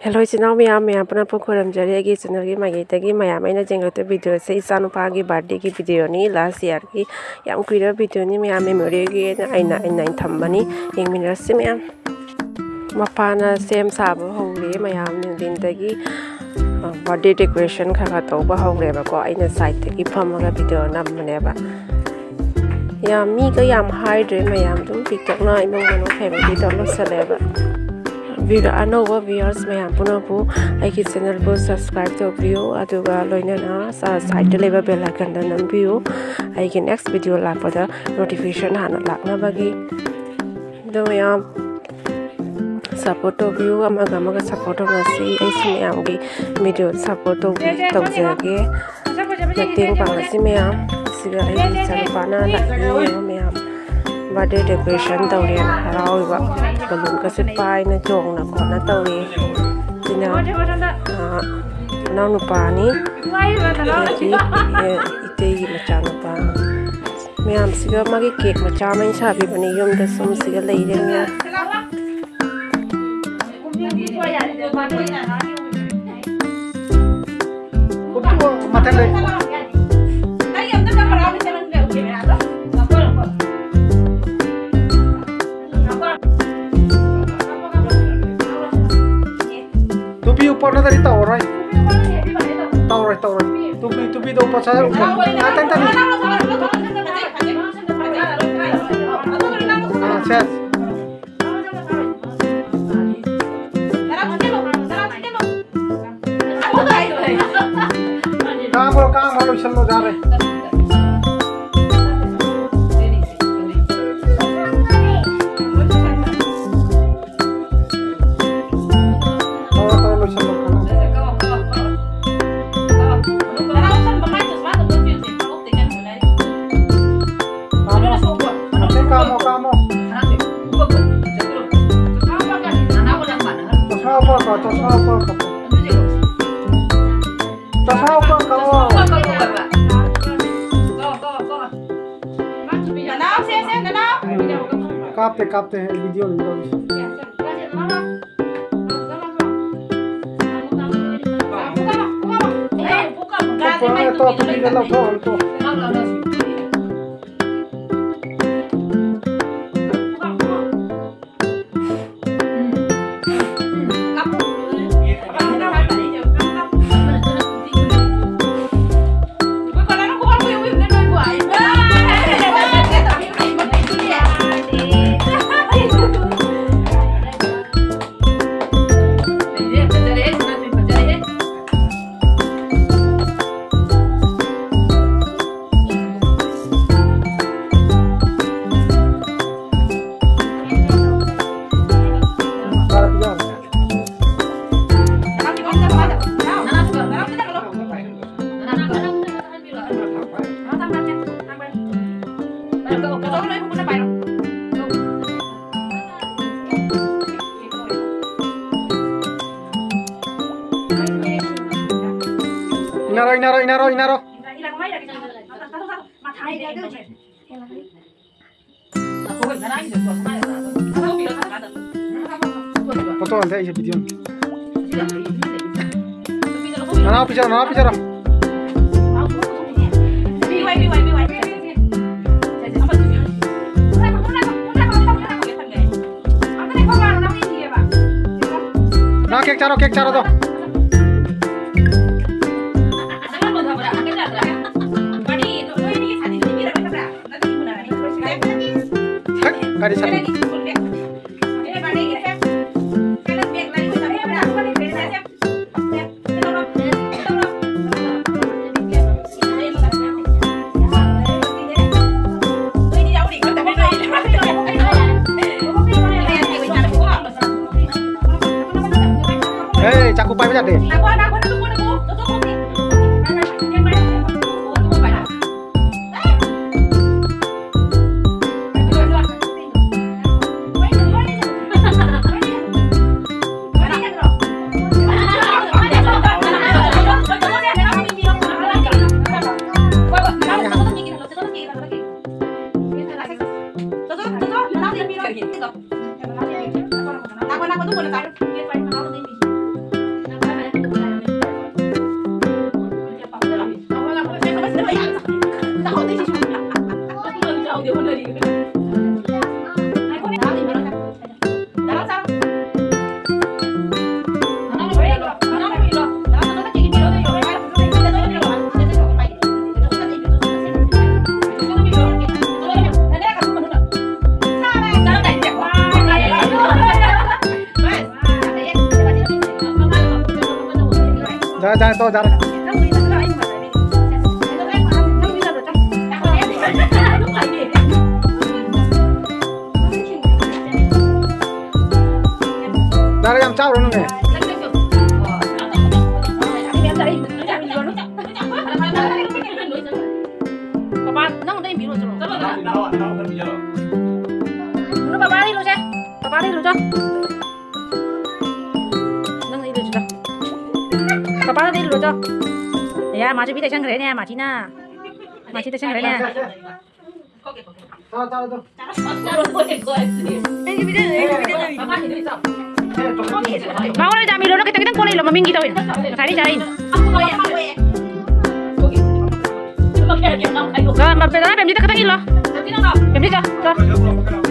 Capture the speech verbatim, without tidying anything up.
Hello ꯏꯆꯤꯟ ꯏꯅꯥꯎ ꯃꯌꯥꯝ, ꯃꯌꯥꯝ ꯄꯨꯝꯅꯃꯛꯄꯨ ꯈꯣꯏꯔꯝꯖꯔꯤ꯫ ꯑꯩꯒꯤ ꯆꯦꯅꯦꯜꯒꯤ ꯃꯥꯏꯀꯩꯗꯒꯤ ꯃꯌꯥꯝ, ꯑꯩꯅ ꯌꯦꯡꯂꯛꯇ ꯚꯤꯗꯤꯑꯣꯁꯦ ꯏꯆꯥꯅꯨꯄꯥꯒꯤ ꯕꯥꯔꯗꯦꯒꯤ ꯚꯤꯗꯤꯑꯣꯅꯤ, ꯂꯥꯁ ꯏꯌꯥꯔꯒꯤ꯫ ꯌꯥꯝ ꯀꯨꯏꯔꯕ ꯚꯤꯗꯤꯑꯣꯅꯤ ꯃꯌꯥꯝ, ꯃꯦꯃꯣꯔꯤꯒꯤ ꯑꯩꯅ, ꯑꯩꯅ, ꯑꯩꯅ ꯊꯝꯕꯅꯤ, ꯌꯦꯡꯃꯤꯟꯅꯔꯁꯤ ꯃꯌꯥꯝ꯫ ꯃꯄꯥꯅ ꯁꯦꯝ ꯁꯥꯕ ꯍꯧꯔꯦ ꯃꯌꯥꯝ, ꯅꯨꯡꯊꯤꯟꯗꯒꯤ, ꯑ, ꯕꯥꯔꯗꯦ ꯗꯦꯀꯣꯔꯦꯁꯟ ꯈꯔ ꯈꯔ ꯇꯧꯕ ꯍꯧꯔꯦꯕꯀꯣ, ꯑꯩꯅ ꯁꯥꯏꯠꯇꯒꯤ ꯐꯝꯃꯒ ꯚꯤꯗꯤꯑꯣ ꯅꯝꯕꯅꯦꯕ꯫ ꯌꯥꯝ ꯃꯤꯒ ꯌꯥꯝ ꯍꯥꯏꯗ꯭ꯔꯦ ꯃꯌꯥꯝ, ꯑꯗꯨꯝ ꯄꯤꯛꯇꯛꯅ ꯏꯃꯨꯡ ꯃꯅꯨꯡ ꯐꯦꯃꯤꯂꯤꯗ ꯂꯣꯏꯁꯜꯂꯦꯕ꯫ ꯚꯤꯗꯤꯑꯣ ꯑꯅꯧꯕ ꯚꯤꯌꯔꯁ ꯃꯌꯥꯝ ꯄꯨꯝꯅꯃꯛꯄꯨ ꯑꯩꯒꯤ ꯆꯦꯅꯦꯜꯕꯨ ꯁꯕꯁꯀ꯭ꯔꯥꯏꯕ ꯇꯧꯕꯤꯌꯨ, ꯑꯗꯨꯒ ꯂꯣꯏꯅꯅ ꯁ-, ꯁꯥꯏꯠꯇ ꯂꯩꯕ ꯕꯦꯜ ꯑꯥꯏꯀꯟꯗ ꯅꯝꯕꯤꯌꯨ, ꯑꯩꯒꯤ ꯅꯦꯛꯁ ꯚꯤꯗꯤꯑꯣ ꯂꯥꯛꯄꯗ ꯅꯣꯇꯤꯐꯤꯀꯦꯁꯟ ꯍꯥꯟꯅ ꯂꯥꯛꯅꯕꯒꯤ꯫ ꯑꯗꯨ ꯃꯌꯥꯝ ꯁꯞꯄꯣꯔꯠ ꯇꯧꯕꯤꯌꯨ, ꯑꯃꯒ ꯑꯃꯒ ꯁꯞꯄꯣꯔꯠ ꯇꯧꯅꯁꯤ꯫ ꯑꯩꯁꯨ ꯃꯌꯥꯝꯒꯤ ꯚꯤꯗꯤꯑꯣ ꯁꯞꯄꯣꯔꯠ ꯇꯧꯕꯤ-, ꯇꯧꯖꯒꯦ꯫ ꯃꯇꯦꯡ ꯄꯥꯡꯅꯁꯤ ꯃꯌꯥꯝ꯫ ꯁꯤꯒ ꯑꯩꯒꯤ ꯏꯆꯥꯅꯨꯄꯥꯅ ꯂꯥꯛꯏ, ꯌꯦꯡꯉꯣ ꯃꯌꯥꯝ꯫ ꯕꯥꯔꯗꯦ ꯗꯦꯀꯣꯔꯦꯁꯟ ꯇꯧꯔꯦꯅ ꯍꯔꯥꯎꯔꯤꯕ꯫ ꯕꯦꯂꯨꯟꯒꯁꯨ ꯄꯥꯏꯅ ꯆꯣꯡꯅ ꯈꯣꯠꯅ ꯇꯧꯔꯤ꯫ ꯁꯤꯅ, ꯑ, ꯃꯅꯥꯎꯅꯨꯄꯥꯅꯤ꯫ ꯑꯗꯒꯤ, ꯑꯦ, ꯏꯇꯩꯒꯤ ꯃꯆꯥꯅꯨꯄꯥ꯫ ꯃꯌꯥꯝꯁꯤꯒ ꯃꯥꯒꯤ ꯀꯦꯛ ꯃꯆꯥ ꯑꯃ ꯑꯩꯅ ꯁꯥꯕꯤꯕꯅꯦ, ꯌꯨꯝꯗ ꯁꯨꯝ ꯁꯤꯒ ꯂꯩꯔꯦ ꯃꯌꯥꯝ꯫ ꯃꯊꯪꯗ꯫ ꯇꯨꯄꯤ ꯎꯞꯄ ꯅꯠꯇ꯭ꯔꯗꯤ ꯇꯧꯔꯔꯣꯏ꯫ ꯇꯧꯔꯣꯏ, ꯇꯧꯔꯣꯏ꯫ ꯇꯨꯄꯤ, ꯇꯨꯄꯤꯗꯣ ꯎꯞꯄ ꯆꯠ-, ꯎꯞꯄ꯫ ꯉꯥꯛꯇꯪ ꯇꯅꯤ꯫ ꯑꯥ, ꯁꯦ꯫ ꯀꯥꯡꯈ꯭ꯔꯣ, ꯀꯥꯡꯈ꯭ꯔꯣ, ꯂꯣꯏꯁꯜꯂꯣ, ꯌꯥꯔꯦ꯫ ꯇꯧꯔꯣ, ꯇꯧꯔꯣ, ꯂꯣꯏꯁꯜꯂꯣ, ꯀꯥꯡꯈ꯭ꯔꯣ꯫ ꯀꯥꯝꯃꯣ, ꯃꯇꯦꯡ ꯀꯥꯝꯃꯣ, ꯀꯥꯝꯃꯣ꯫ ꯆꯁꯃꯥ ꯎꯞꯄ ꯀꯥꯝꯃꯣ, ꯆꯁꯃꯥ ꯎꯞꯄ ꯀꯥꯝꯃꯣ꯫ ꯆꯁꯃꯥ ꯎꯞꯄ ꯀꯥꯝꯃꯣ꯫ ꯅꯅꯥꯎ, ꯁꯦ, ꯁꯦ, ꯅꯅꯥꯎ꯫ ꯀꯥꯞꯇꯦ, ꯀꯥꯞꯇꯦ, ꯑꯩ ꯚꯤꯗꯤꯑꯣꯅꯤ ꯇꯧꯔꯤꯁꯦ꯫ ꯄꯨꯔꯥ ꯇꯣ, ꯇꯨꯄꯤꯗ ꯂꯧꯊꯣꯛꯑꯣ, ꯇꯣ꯫ ꯏꯟꯅꯔꯣ, ꯏꯟꯅꯔꯣ, ꯏꯟꯅꯔꯣ, ꯏꯟꯅꯔꯣ꯫ ꯐꯣꯇꯣ ꯑꯝꯇ ꯑꯩꯁꯦ ꯚꯤꯗꯤꯑꯣ ꯑꯝꯇ꯫ ꯅꯅꯥꯎ ꯄꯤꯖꯔꯣ, ꯅꯅꯥꯎ ꯄꯤꯖꯔꯣ꯫ ꯅꯪ ꯀꯦꯛ ꯆꯥꯔꯣ, ꯀꯦꯛ ꯆꯥꯔꯣ ꯑꯗꯣ꯫ ꯍꯠ, ꯒꯥꯔꯤ ꯁꯥꯠꯂꯦ꯫ ꯍꯦ, ꯆꯥꯛꯀꯨ ꯄꯥꯏꯕ ꯌꯥꯗꯦ꯫ ꯆꯥꯔꯦ, ꯇꯣ, ꯆꯥꯔꯦ꯫ ꯆꯥꯔꯦ, ꯌꯥꯝ ꯆꯥꯎꯔꯣ ꯅꯪꯅꯦ꯫ ꯄꯄꯥ, ꯅꯪ ꯑꯝꯇ ꯏꯟꯕꯤꯔꯣ, ꯆꯠꯂꯣ꯫ ꯅꯪ ꯄꯄꯥꯗ ꯏꯜꯂꯨꯁꯦ꯫ ꯄꯄꯥꯗ ꯏꯜꯂꯨ, ꯆꯣ꯫ ꯅꯪ ꯏꯜꯂꯨ, ꯆꯣ꯫ ꯄꯄꯥꯗ ꯏꯜꯂꯨ, ꯆꯣ꯫ ꯌꯥ, ꯃꯥꯁꯨ ꯄꯤ ꯇꯩꯁꯟꯈ꯭ꯔꯦꯅꯦ, ꯃꯥꯁꯤꯅ꯫ ꯃꯥꯁꯤ ꯇꯩꯁꯟꯈ꯭ꯔꯦꯅꯦ꯫ ꯃꯥ ꯍꯣꯔꯦꯟ ꯌꯥꯝ ꯏꯜꯂꯨꯅꯨ, ꯈꯤꯇꯪ ꯈꯤꯇꯪ ꯀꯣꯟꯅ ꯏꯜꯂꯣ, ꯃꯃꯤꯡꯒꯤ ꯇꯧꯋꯦ꯫ ꯉꯁꯥꯏꯗꯤ ꯆꯥꯔꯛꯏꯅꯦ꯫ ꯑ, ꯃ-, ꯄꯦꯝꯆꯥ, ꯄꯦꯝꯆꯤꯠꯇ ꯈꯤꯇꯪ ꯏꯜꯂꯣ꯫ ꯄꯦꯝꯆꯤꯠ, ꯆꯣ, ꯆꯣ꯫